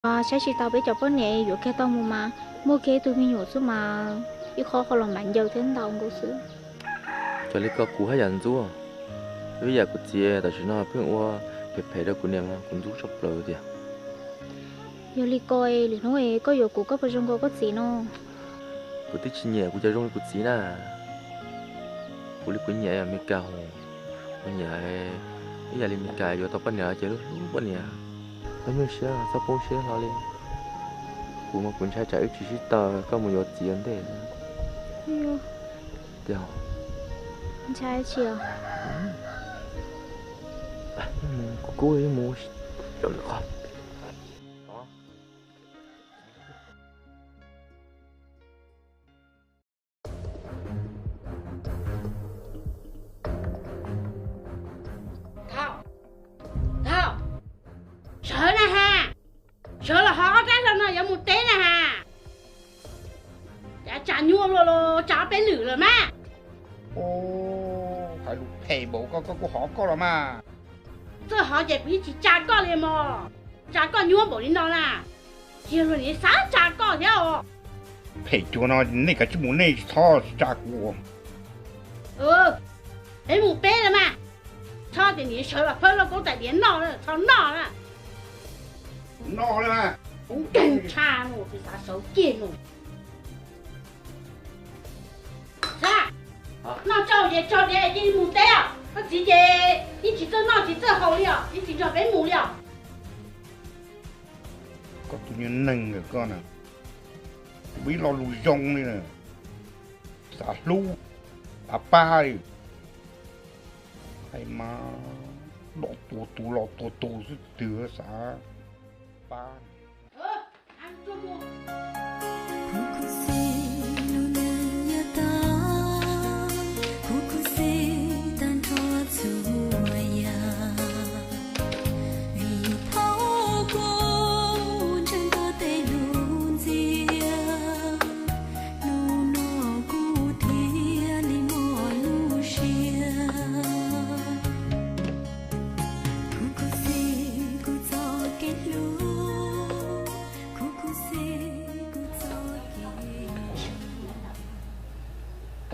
Saib tsis taus peb cov poj niam yuav kiag tau mus mas muaj kiag ib tug me nyuam xwb mas ib qho qhov los mas ncaws thiab ntaus nkaus xwb. Cov li ko kuv haj yam ntxub, ib yam kuv txiv tam sim no pheej ua phem phem rau kuv niam mas kuv ntxub tshaj plaws tiag. Yog li ko, lwm hnub koj yuav kuv koj puas zoo nkaus koj txiv no? Kuv twb tsis nyiam kuv cov zoo li kuv txiv na. Kuv li kuv nyiam Meskas hos, kuv nyiam ib yam li Meskas yuav tau poj niam ces lub hlub poj niam. Koj nyuaj siab txhob poob siab hlo li. Kuv mas kuv ntshai tsam wb tsis sib tau koj mus yuav txiv ua ntej. Tiag, ntshai tsis? Kuv kub mus. Thov, thov, sawv na ha, sawv los hov ob rab hlau no yuav mus teb na ha. Cas tsa nyuaj luaj los tsa ob peb lwm lawm mas. Hais lus phem npaum koj, koj kuj hov koj los mas. Txawj hov ces kuv yeej tsis tsa koj li mog. Tsa koj nyuaj npaum li no na, cia luag niam xav tsa koj thiab os. Phem cuag no nej kav tsij mus, nej tsis txhob tsa kuv. Peb mus peb lawm mas. Txhob tias niam sawv los phawb lauj kaub tais diav noj, txhob noj na. Noj li mas. Kuv nkeeg tshaj mus tsis xav sawv kiag mus. Noj tsau ces tso diav cia li mus teb os. Koj txiv ces yeej tsis txawj noj tsis txawj haus li os, yeej tsis nrog peb mus li os. Koj tus nyuag neeg ntawm koj na, ua ib lo lus zoo li na, xav hlub, xav pab li. Hais mas los tua tus los tua tus xwb twg xav pab.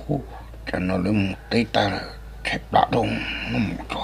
Ub, cas no lawv mus teb tag lawm, tshaib plab dhau, no mus tso.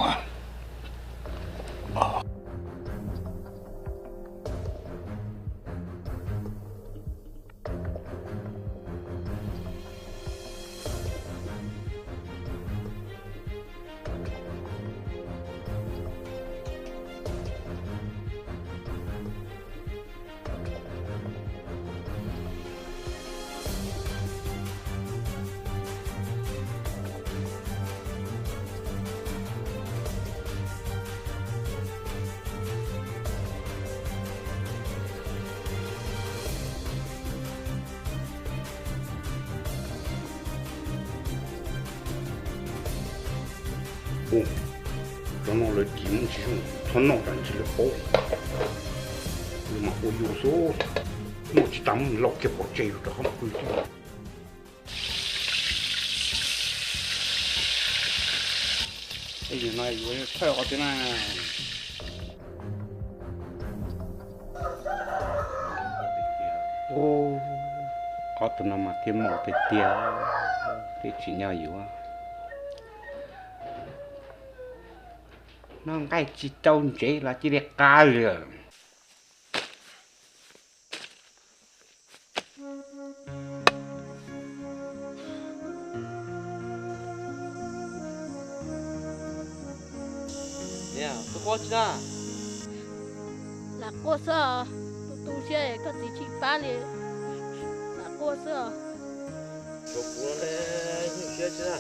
Ub, cov no lawv cim muaj tsis zoo, txhob noj tsam ntshe lawv paub. Lawv mam ua yus xwb, noj tsis tas muab lauj kiag pov tseg rau qhov pw xwb. Ej, yog no yuav tshawj qhov twg na? Ub, ob tug no mas thiaj mom tiag tiag, thiaj tsim nyog yuav. Noj nqaij tsis tau ntsev los cia li qa lawm. Niam, koj quaj tsi na? Lam quaj xwb os, tu tu siab koj txiv tsis pab li, lam quaj xwb os. Tsuav kuv los nyuaj siab tsi na.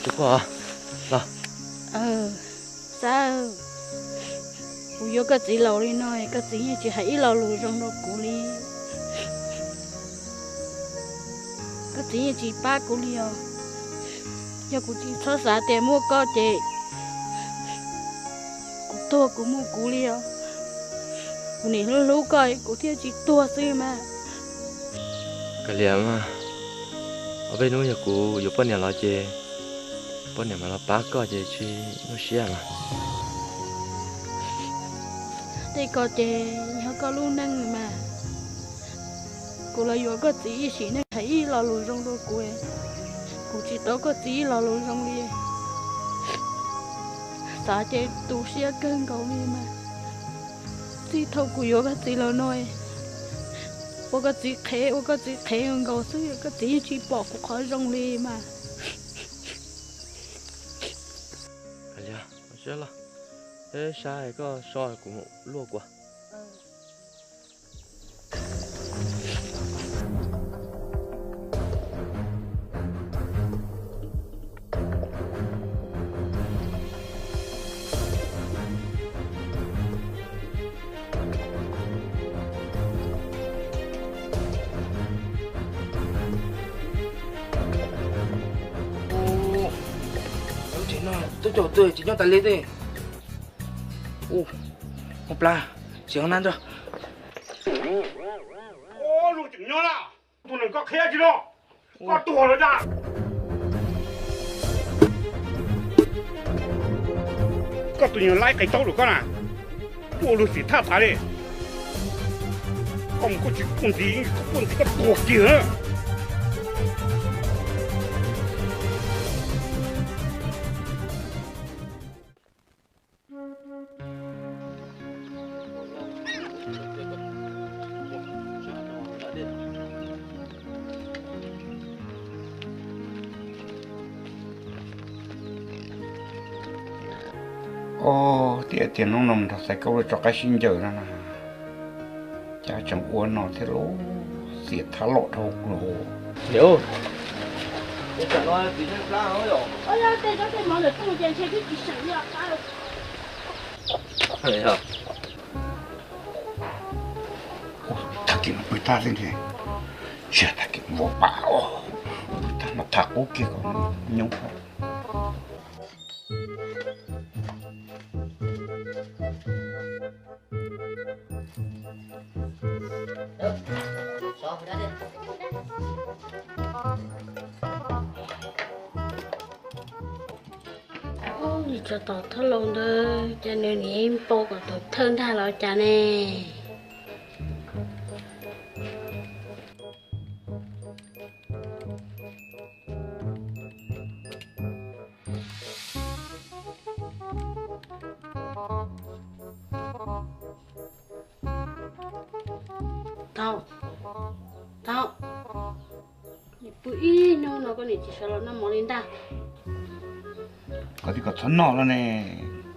Tsis quaj, los. Xav, kuv yuav koj txiv laus li no, koj txiv yeej tsis hais ib lo lus zoo rau kuv li. Koj txiv yeej tsis pab kuv li os. Yog kuv tsis txhob xav tias muaj koj ces kuv tuag kuv mus kuv li os. Kuv nim hlub hlub koj kuv thiaj tsis tuag xwb mas. Kav liam mas, ob peb hnub yog kuv yuav poj niam los ces Poj niam mas los pab koj ces tsis muaj siab mas. Tej ko ces yog koj lub neej mas. Kuv los yuav koj txiv ib sim neej hais ib lo lus zoo rau kuv, kuv tsis tau koj txiv ib lo lus zoo li. Xav ces tu siab kawg nkaus li mas. Txij thaum kuv yuav koj txiv los no, ua koj txiv qhev ua koj txiv qhev nkaus xwb, koj txiv yeej tsis pom kuv qhov zoo li mas. Saib koj so kuv luaj kua. Lub tsev no tub caum twg tsis nyob tas li tej. Ua plab, tsis hov nab ntag. Luag tseem nyob na, tus neeg koj qhia tsis no, koj tuag lawm na. Koj tus nyuag laib qe taub lawm koj na, ua luag xim thaj tas li. Koj mus koj tsis quaj ntxiv, koj quaj ntxiv koj tuag kiag na. Os, tiam tias hnub no mus nrog Xaiv Kaub lawv tso qaib sib ncaws no na, cas tseem ua no thiab lauj, xiam thab lom dhau lawm. Tag kis no pw tag xwb ntag, tsiag tag kis vau pam os, pw tag no tham qub kiag kom nyob. Ub, nws tso tom thawj laus ntawd, cas nws niam npau kom tus thawj ntag los cas ne? Tau, tau. Pw ib hnub no koj niam tsis sawv los noj mov li ntag. Koj twb kom txhob noj los ne,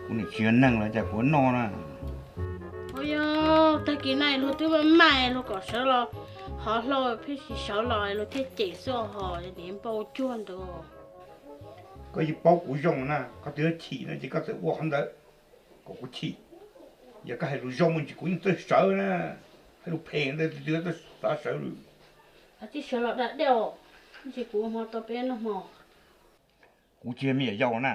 kuv niam tsis yog neeg los cas kuv noj na. Ua yog tag kis no luag twb maj maj luag kom sawv los hov hlau, pheej tsis sawv los luag thiaj cem xwb os, niam npau cuag ntawd. Koj yeej paub kuv zoo na, koj twb chim no ces koj txawm ua qhov ntawd kom kuv chim. Yog koj hais lus zoo ntsis kuv yeej txawj sawv na, hais lus phem ntawd twb txawj xav sawv lawm. Tsis sawv los da dej os, ntsis kuv ua hmo tau peb noj hmo. Kuv tsis yog me nyuam yaus na,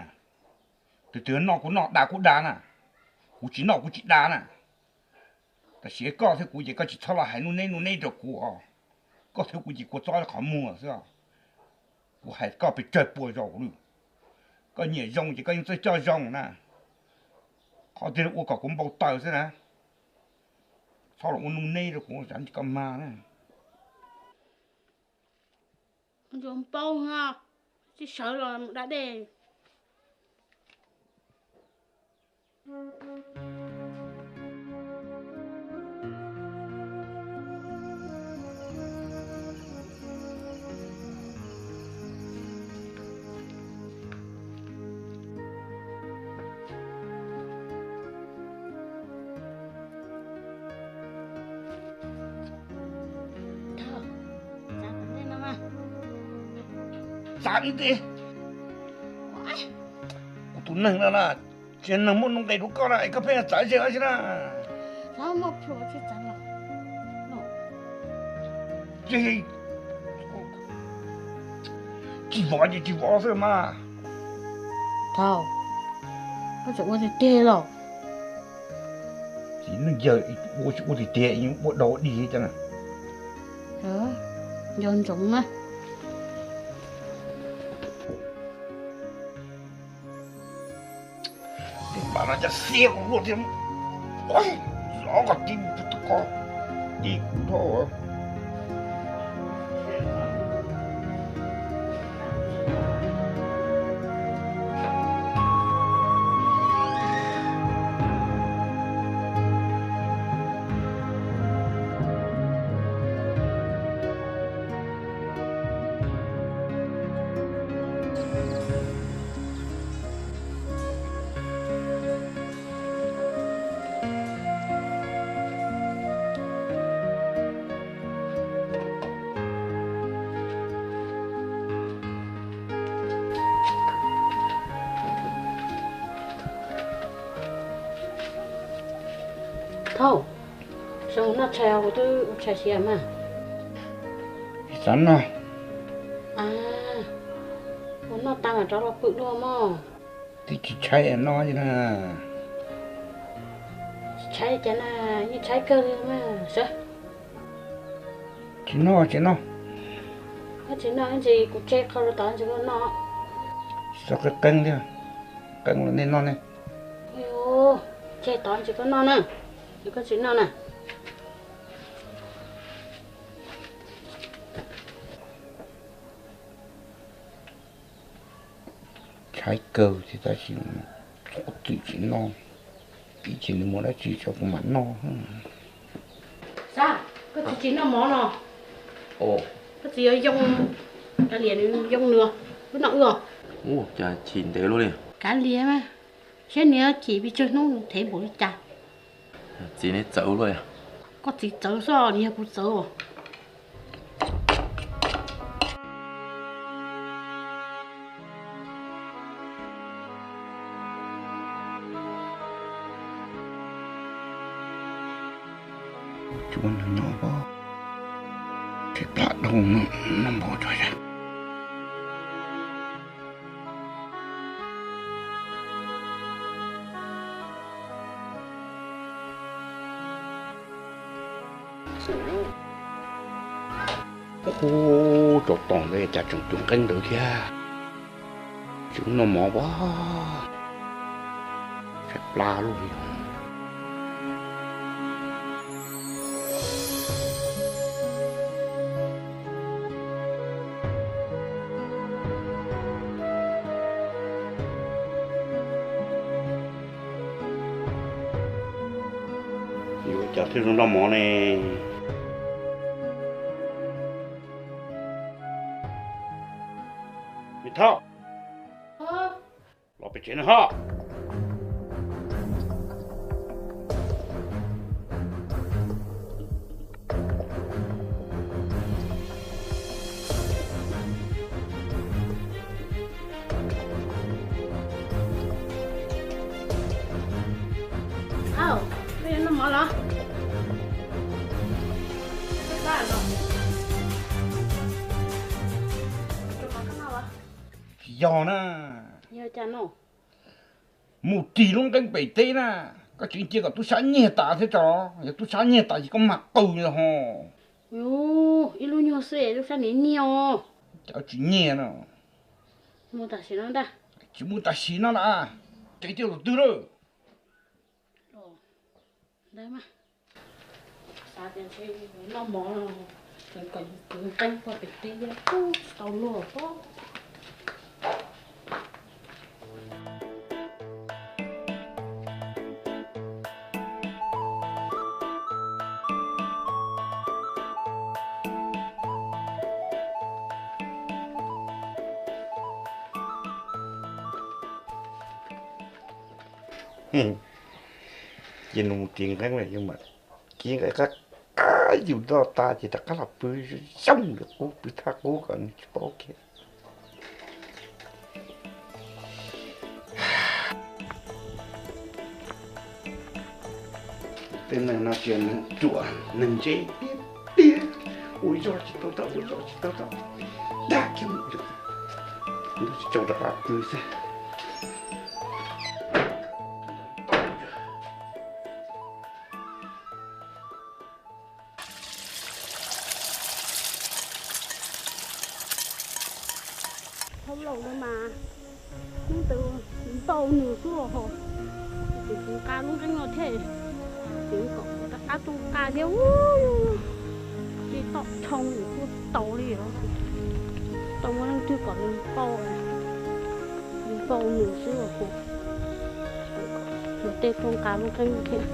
tus twg noj kuv noj, da kuv da na, kuv tsis noj kuv tsis da na. Tam sim koj thiab kuv ces koj tsis txhob los hais nub neb nub neb rau kuv os. Koj thiab kuv ces kua txob qhov muag xwb os. Kuv hais koj pes tsawg pua zaus lawm, koj nyiam zoo ces koj yeej txawj coj zoo na. Qhov twg ua kom kuv npau taws xwb na. Txhob los ua nub neb rau kuv, tsam koj mag na. Npau, tsis sawv los mus da dej. Txav li ntej, kuv tus neeg no na, tsis yog neeg muaj nuj nqis rau koj na es koj pheej txav ze ua si na. Tsis vov ces tsis vov xwb mas. Thaum, koj tseem ua tiag tiag los? Tsis neej yawg ua tsis ua tiag tiag, ua dog dig cas na. Nco ntsoov na. Tej npam no cas xiab kuv luaj thiab. Zov kom tib tus ko, tib kuv dhau. Thauj, zoo noj tshais, kuv twb ua tshais siav mas. Tsis xav noj. Ua noj tas mam rov los pw dua mog. Twb tsis tshaib noj li na. Tsis tshaib cas na, yeej tshaib kawg li mas. Tsis noj, tsis noj. Koj tsis noj ntsis kuv tseg qhov rau tod ntsis koj noj. Tsis txhob qeeb qeeb thiab, qeeb los nej noj ne. Tseg tod ntsis koj noj na, koj tsis noj na. Tshaib kawg thiab tab sis txhob txwm tsis noj, ib chim nws muaj dab tsi tso kuv mam noj. Xab, koj txiv tsis noj mov no, koj txiv yuav yoo kav liam, nws yoo nws, wb noj wb os. Ua cas chim ntev luaj li. Kav liam mas, saib nws chim pes tsawg hnub nws thev npaum li cas. Txiv neb txawv luaj. Koj txiv txawv xwb, nws yog kuv txawv. Tsuav nws noj pob, tshaib plab dhau, noj npau tso. Ub, tsaus tos ntawd cas tseem cuag nqeeb ntawd thiab. Tsis noj mov as, tshaib plab luaj li. Yuav cas thiaj zoo noj mov ne? Me Thoj, los pem tsev no ho. Au, koj yuav noj mov los? Koj noj los? Tsis yog na. Yog cas no? Mus ris lub nqeeb pem teb na, koj tseem cia kom tub sab nyiag tas thiab tso. Yog tub sab nyiag tas ces koj mag qw los ho. Ib lub nyuag xwb tub sab niag nyiag os. Cas tsis nyiag no? Mus tam sim no ntag. Tsis mus tam sim no na, tseem cia tus twg lawm. Ntawd mas, xav tias ntshe noj mov no, tseem kom yus kwv nqeeb pem teb tsis tau luag pob. Ces nws mus ris nqeeb lawm, yus mam ris nqeeb qab qab yus noj tas ces rov qab los pw xyooj li qub, pw thaj qub kom nws tsis paub kiag. Tej neeg no tsis yog neeg ruam, neeg ntse tiag tiag. Ua zog tsis tau tau, ua zog tsis tau tau, dag kiag mus, ntuj tsis tsaus rov qab pw xwb. Thaub laus no mas, hnub twg ntau nws xwb los hos. Nqa lub nqeeb no thiab, kom rov qab tuaj nqa thiab. Tsis tau dhau nws kuj tau li os. Tau muaj leej twg kom nws npau, nws npau nws xwb os. Mus tej tuaj nqa lub nqeeb thiab.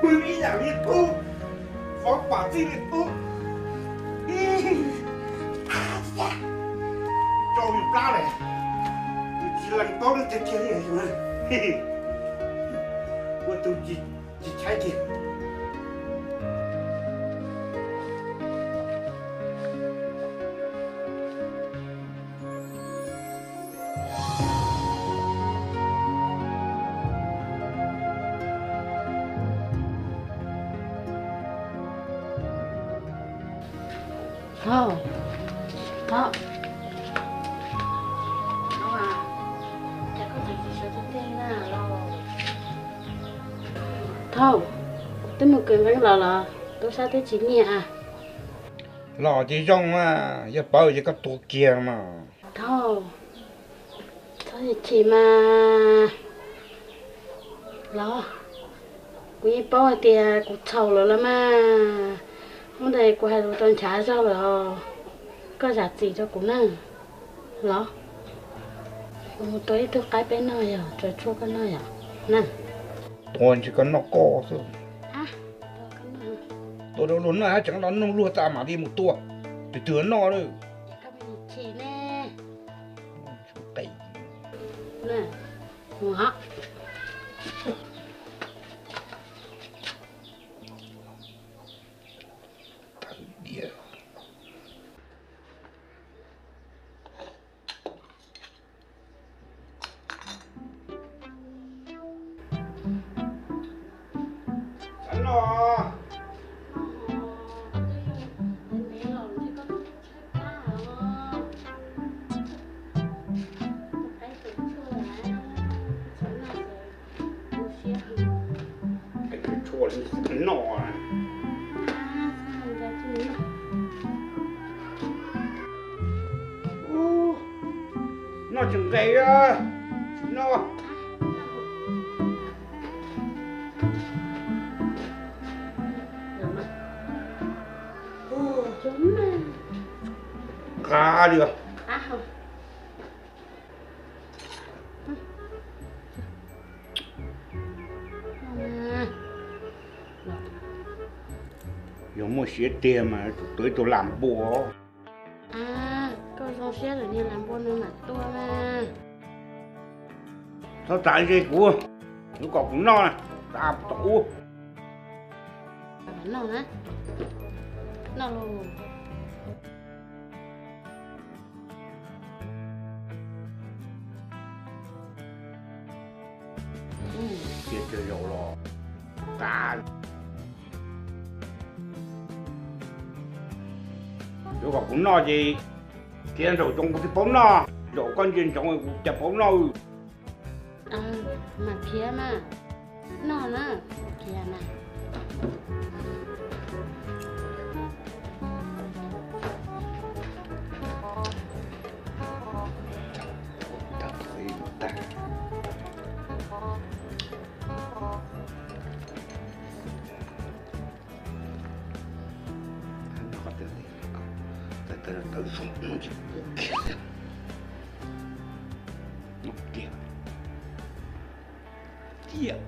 Pw ib yam li tub, fov pam txij li tub. Tso yus plab lawm, yus tsis lees paub lub tiag tiag li yus na. Ua tus tsis tshaib kiag. Thauj, Thauj, Thauj, twb mus kwv nqeeb los los tub sab twb tsis nyiam. Los ces zoo mas, yog pawv ces koj tua kiag mas. Thauj, txhob chim mas. Los, kuv yeej paub hais tias kuv txhaum lawm los mas. Hnub ntawd kuv hais lus tau nchav zog lawm os. Koj zam txim rau kuv na. Los, kuv mus tua ib tug qaib peb noj yog tsuav tshuaj koj noj yom na. Tua ntshe koj noj koj xwb. Tua rau luag noj, tseem los nug luag tas mam li mus tua, tus twg noj lawm. Tshuaj li noj. Noj tsis nqes, noj. Qab li. Yog muaj siab tiag mas tua ib tug lam npua. Koj zoo siab lawm niag lam npua no mam tua mas. Txhob txav ze kuv, yuav kom kuv noj na, txav tom ub. Noj na, noj lauj. Cia tsawg zaus los tas. Yuav kom kuv noj ces khiav nraum zoov kuv thiaj paub noj, zaum koj ntsia ntsoov kuv cas paub noj. Mas khiav mas, noj na, khiav mas. Tiag.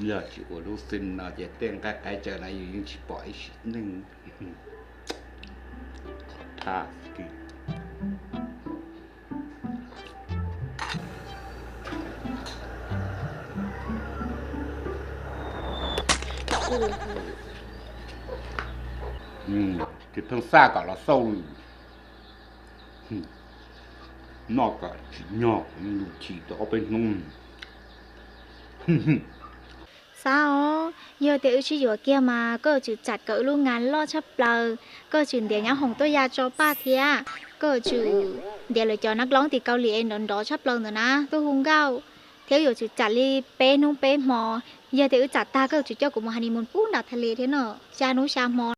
Yog tsis ua lub xim no ces tej nqaij qaib cawv no yus yeej tsis pom ib sim neej. Thaj kiag. Ces pheej xaj kom los xauj, noj kom tsim nyog, lus chim tau ob peb hnub. Xav os, yog tias wb sib yuav kiag mas koj yuav tsum txais kom wb lub ngas loj tshaj plaws, koj yuav tsum ntiav nyab hoom tuaj ya tso paj thiab, koj yuav tsum Ntiav lawv cov nab loob tim Kaus Lim es nrov nrov tshaj plaws ntawd na tuaj hu nkauj, thiab yuav tsum tsam li peb hnub peb hmo. Yog tias wb tsam tag koj yuav tsum coj kuv mus honeymoon pub nram thav li thiab no, xya hnub xya hmo.